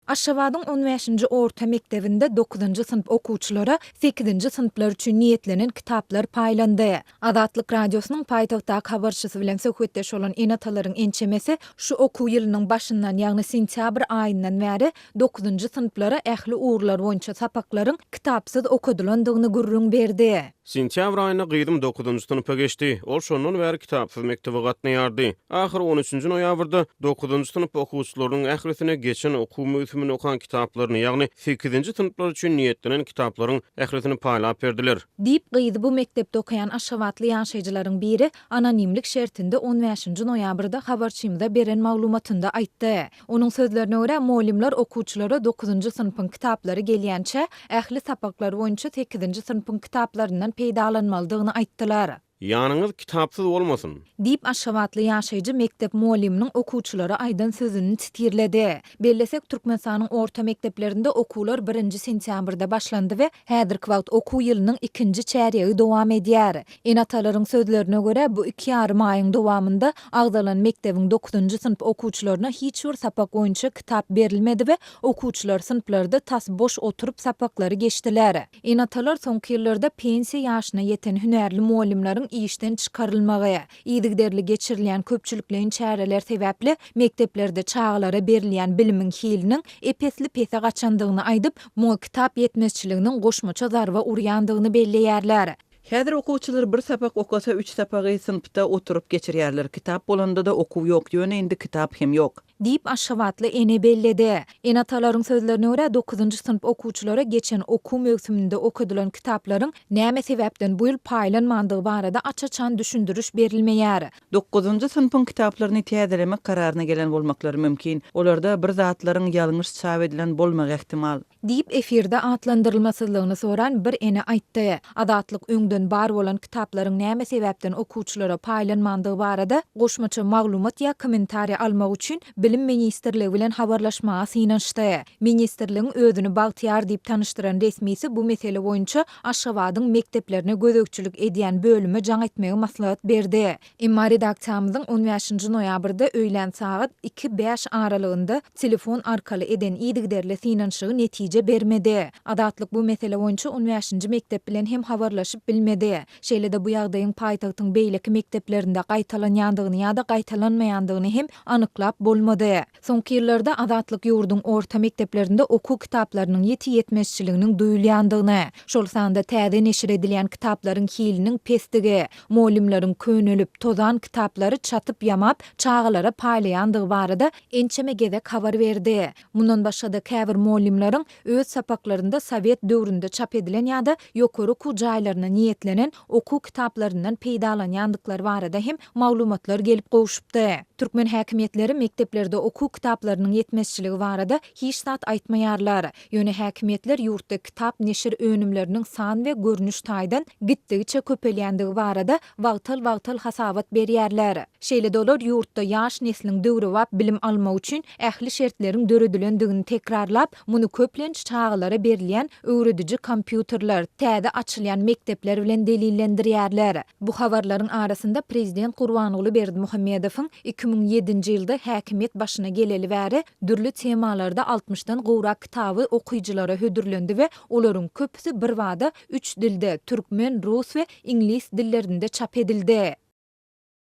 Aşgabadyň on bäşinji orta mekdebinde dokuzynjy synp okuwçylara sekizinji synplar üçin niýetlenen kitaplar paýlandy. Azatlyk Radiosynyň paýtagtdaky habarçysy bilen söhbetdeş bolan ene-atalaryň ençemesi şu okuw ýylynyň başyndan, ýagny sentýabr aýyndan bäri dokuzynjy synplara ähli ugurlar boýunça sapaklaryň kitapsyz okadylandygyny gürrüň berdi. Sentýabr aýynda gyzym dokuzynjy synpa geçdi. Ol şondan bäri kitapsyz mekdebe gatnaýardy. Ahyry on üçünji noýabrda dokuzynjy synp okuwçylarynyň ählisine geçen okuw möwsüminde okan kitaplaryny, ýagny sekizinji synplar üçin niýetlenen kitaplaryň ählisini paýlap berdiler. Diýip, gyzy bu mekdepde okaýan aşgabatly ýaşaýjylaryň biri anonimlik şertinde on bäşinji noýabrda habarçymyza beren maglumatynda aýtdy. Onuň sözlerine görä, mugallymlar okuwçylara dokuzynjy synpyň kitaplary gelýänçä, ähli sapaklar boýunça sekizinji synpyň kitaplaryndan peýdalanmalydygyny aýtdylar. Ýanyňyz kitapsyz bolmasyn! Diýip, aşgabatly ýaşaýjy mekdep mugallymynyň okuwçylara aýdan sözüni titirledi. Bellesek, Türkmenistanyň orta mekdeplerinde okuwlar birinji sentýabrda başlandy we häzirki wagt okuw ýylynyň ikinji çärýegi dowam edýär. Ene-atalaryň sözlerine görä, bu iki ýarym aýyň dowamynda agzalan mekdebiň dokuzynjy synp okuwçylaryna hiç bir sapak boýunça kitap berilmedi we okuwçylar synplarda tas boş oturyp sapaklary geçdiler. Ene-atalar soňky ýyllarda pensiýa ýaşyna ýeten hünärli mugallymlaryň işden çykarylmagy, yzygiderli geçirilýän köpçülikleýin çäreler sebäpli mekdeplerde çagalara berilýän bilimiň hiliniň ep-esli pese gaçandygyny aýdyp, muňa kitap ýetmezçiliginiň goşmaça zarba urýandygyny belleýärler. Häzir okuwçylar bir sapak okasa üç sapagy synpda oturyp geçirýärler. Kitap bolanda-da okuw ýok, ýöne indi kitap hem ýok. Diýip, aşgabatly ene belledi. Ene-atalaryň sözlerine görä, dokuzynjy synp okuwçylara geçen okuw möwsüminde okadylan kitaplaryň näme sebäpden bu ýyl paýlanmandygy barada aç-açan düşündiriş berilmeýär. Dokuzynjy synpyň kitaplaryny täzelemek kararyna gelen bolmaklary mümkin. Olarda bir zatlaryň ýalňyş çap edilen bolmagy ähtimal. Diýip, efirde atlandyrylmasyzlygyny soran bir ene aýtdy. Azatlyk öňden bar bolan kitaplaryň näme sebäpden okuwçylara paýlanmandygy barada goşmaça maglumat ýa kommentariý almak üçin Bilim ministrligi bilen habarlaşmaga synanyşdy. Ministrligiň özüni Bagtyýar diýip tanyşdyran resmisi bu mesele boýunça Aşgabadyň mekdeplerine gözegçilik edýän bölüme jaň etmegi maslahat berdi. Emma redaksiýamyzyň on bäşinji noýabrda öýlän sagat iki, bäş aralygynda telefon arkaly eden yzygiderli synanyşygy netije bermedi. Azatlyk bu mesele boýunça on bäşinji mekdep bilen hem habarlaşyp bilmedi. Şeýle-de bu ýagdaýyň paýtagtyň beýleki mekdeplerinde gaýtalanýandygyny ýa-da gaýtalanmaýandygyny hem anyklap bolmady. Soňky ýyllarda Azatlyk ýurduň orta mekdeplerinde okuw kitaplarynyň ýiti ýetmezçiliginiň duýulýandygyny, şol sanda täze neşir edilýän kitaplaryň hiliniň pesdigi, mugallymlaryň könelip, tozan kitaplary çatyp-ýamap, çagalara paýlaýandygy barada ençeme gezek habar berdi. Mundan başga-da, käbir mugallymlaryň öz sapaklarynda sowet döwründe çap edilen ýa-da ýokary okuw jaýlaryna niýetlenen okuw kitaplaryndan peýdalanýandyklary barada hem maglumatlar gelip gowşupdy. Türkmen häkimiýetleri mekdeplerde okuw kitaplarynyň ýetmezçiligi barada hiç zat aýtmaýarlar. Ýöne häkimiýetler ýurtda kitap neşir önümleriniň san we görnüş taýdan gitdigiçe köpelýändigi barada wagtal-wagtal hasabat berýärler. Şeýle-de olar ýurtda ýaş nesliň döwrebap bilim almagy üçin ähli şertleriň döredilendigini tekrarlap, muny köplenç çagalara berilýän öwrediji kompýuterler, täze açylýan mekdepler bilen delillendirýärler. Bu habarlaryň arasynda prezident Gurbanguly Berdimuhamedowyň 2007-nji ýylda häkimiýet başyna geleli bäri dürli temalarda altmyşdan gowrak kitaby okyjylara hödürlendi we olaryň köpüsi birbada üç dilde, türkmen, rus we iňlis dillerinde çap edildi.